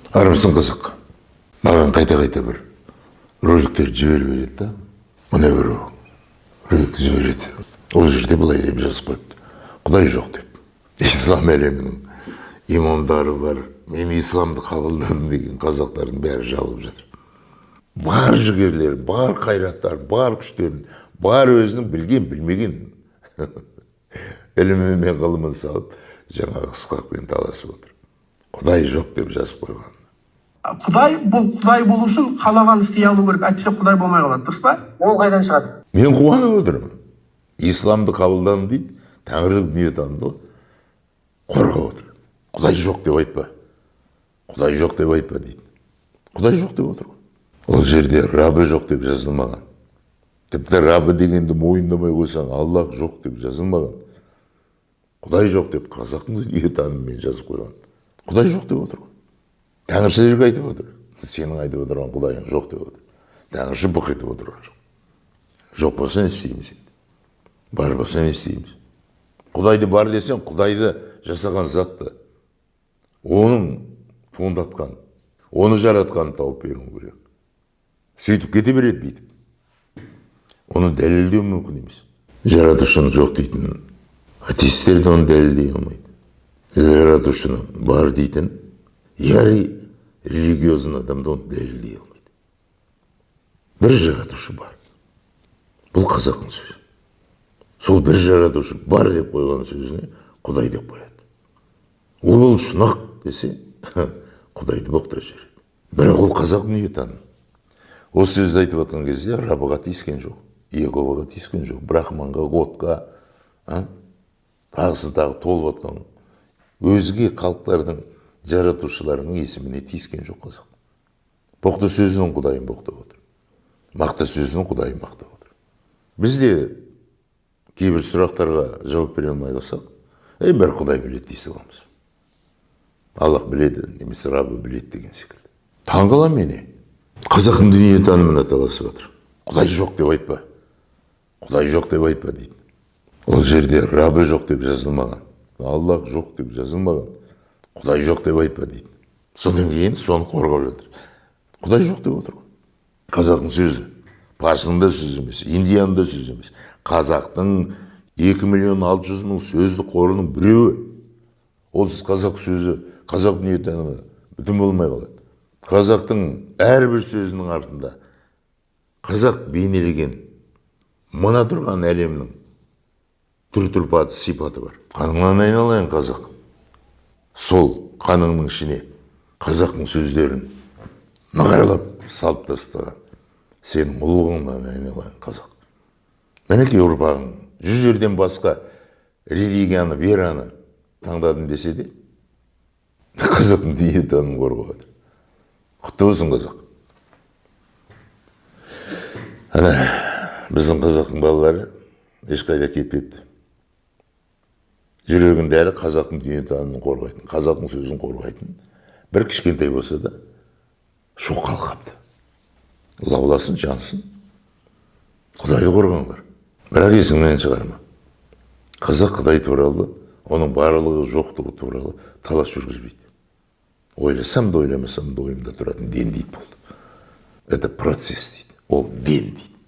Армысың, қазақ! Маған қайта қайта бір роликтерді жіберіп береді да. Мына бір роликті жібереді, ол жерде былай деп жазып қойыпты: «Құдай жоқ» деп. Ислам әлемінің имамдары бар, «мен исламды қабылдадым» деген қазақтардың бәрі жабылып жатыр. Бар жігерлерін, бар қайраттарын, бар күштерін, бар өзінің білген білмеген ілімі мен ғылымын салып, жаңағы Ысқақпен таласып отыр, «Құдай жоқ» деп жазып қойған. Құдай бұл, құдай болу үшін қалағанын істей алу керек, әйтпесе құдай болмай қалады, дұрыс па? Ол қайдан шығады? Мен қуанып отырмын. Исламды қабылдадым дейді, тәңірлік дүниетанымды қорғап отыр. «Құдай жоқ деп айтпа, Құдай жоқ деп айтпа» дейді. Құдай жоқ деп отыр ғой. Ол жерде Рабы жоқ деп жазылмаған. Тіпті Рабы дегенді мойындамай қойсаң, Аллах жоқ деп жазылмаған. Құдай жоқ деп қазақтың дүниетанымымен жазып қойған. Құдай жоқ деп отыр ғой. Тәңіршілерге айтып отыр: сенің айтып отырған құдайың жоқ деп отыр. Тәңірші бық етіп отырған жоқ. Жоқ болса, не істейміз енді? Бар болса, не істейміз? Құдайды бар десең, құдайды жасаған затты, оның туындатқан, оны жаратқанын тауып беруің керек. Сөйтіп кете береді бүйтіп. Оны дәлелдеу мүмкін емес. Жаратушыны жоқ дейтін атеисттер де оны дәлелдей алмайды. Жаратушыны бар дейтін ярый религиозный адам да оны дәлелдей алмайды. Бір жаратушы бар, бұл қазақтың сөзі. Сол бір жаратушы бар деп қойған сөзіне құдай деп қояды. Ол үшін ақ десе, құдайды боқтап жібереді. Бірақ ол қазақ дүниетанымы. Осы сөзді айтып жатқан кезде Рабыға тиіскен жоқ, Иеговаға тиіскен жоқ, Брахманға, Годқа, тағысын тағы толып жатқан өзге халықтардың жаратушыларының есіміне тиіскен жоқ. Қазақ боқта сөзінің құдайын боқтап отыр, мақта сөзінің құдайын мақтап отыр. Бізде кейбір сұрақтарға жауап бере алмай қалсақ, «Ей, бір құдай біледі» дей саламыз, «Аллах біледі» немесе «Рабы біледі» деген секілді. Таң қаламын мен, қазақтың дүниетанымына таласып жатыр. «Құдай жоқ деп айтпа, Құдай жоқ деп айтпа» дейді. Ол жерде Рабы жоқ деп жазылмаған, Аллах жоқ деп жазылмаған. «Құдай жоқ деп айтпа» дейді. Содан кейін соны қорғап жатыр. Құдай жоқ деп отыр ғой. Қазақтың сөзі, парсының да сөзі емес, индияның да сөзі емес, қазақтың 2 миллион 600 мың сөздік қорының біреуі. Олсыз қазақ сөзі, қазақ дүниетанымы бүтін болмай қалады. Қазақтың әрбір сөзінің артында қазақ бейнелеген мына тұрған әлемнің түр тұрпаты, сипаты бар. Қаныңнан айналайын, қазақ, сол қаныңның ішіне қазақтың сөздерін нығарлап салып тастаған сенің ұлығыңнан айналайын, қазақ. Мінекей, ұрпағың жүз жерден басқа религияны, вераны таңдадым десе де, қазақтың дүниетанымын қорғап жатыр. Құтты болсын, қазақ! Ана біздің қазақтың балалары ешқайда кетпепті. Жүрегінде әлі қазақтың дүниетанымын қорғайтын, қазақтың сөзін қорғайтын бір кішкентай болса да шоқ қалқапты. Лауласын, жансын, құдайды қорғаңдар. Бірақ есіңнен шығарма, қазақ құдай туралы, оның барлығы, жоқтығы туралы талас жүргізбейді. «Ойласам да, ойламасам да, ойымда тұратын дін» дейді, болды. «Это процесс» дейді, ол дін дейді.